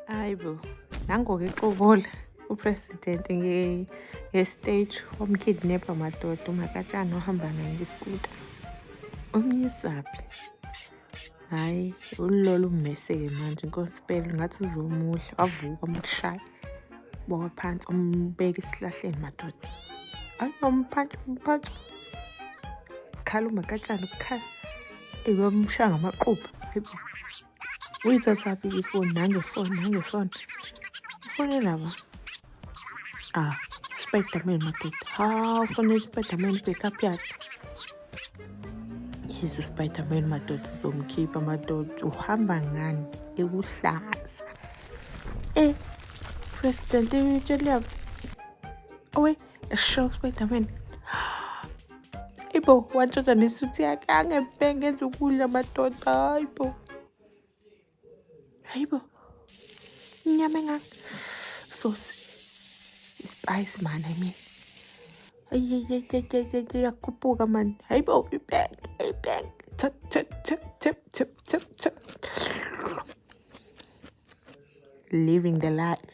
Hayi bo, nangoke exokola upresident nge-stage wamkidnapha madoda umakatshana ohamba naye ngeskuta. Umyisaphi? Hhayi, ulolo ummese-ke manje inkosi impela ngathi uzomudla wavuka wamshaya wawa phansi wambeka esihlahleni madoda. Ayi wamphantsha wamphantsha. Khala umakatshana ukukhala. Eyi wamshaya ngamaqupha. Hayibo. Uyithathaphi ifoni nangefoni nangefoni. Ufonela ba? Ah, Spiderman madoda. Ha, ufonela Spiderman backup yakhe. Yezu Spiderman madoda uzomkhipha madoda uhamba ngani ekuhlaza. Eh, President itshela Owe, sho Spiderman. Hayibo, wantshontsha nesuthi yakhe angempela ngenza ukudla madoda. Hayibo. Hayibo. Inyama engaka. Sauce. Spice man, I mean. Ay ay ay ay ay ay yakhuphuka man. Hayibo, ibang, ibang. Tap tap tap tap tap tap tap. Living the life.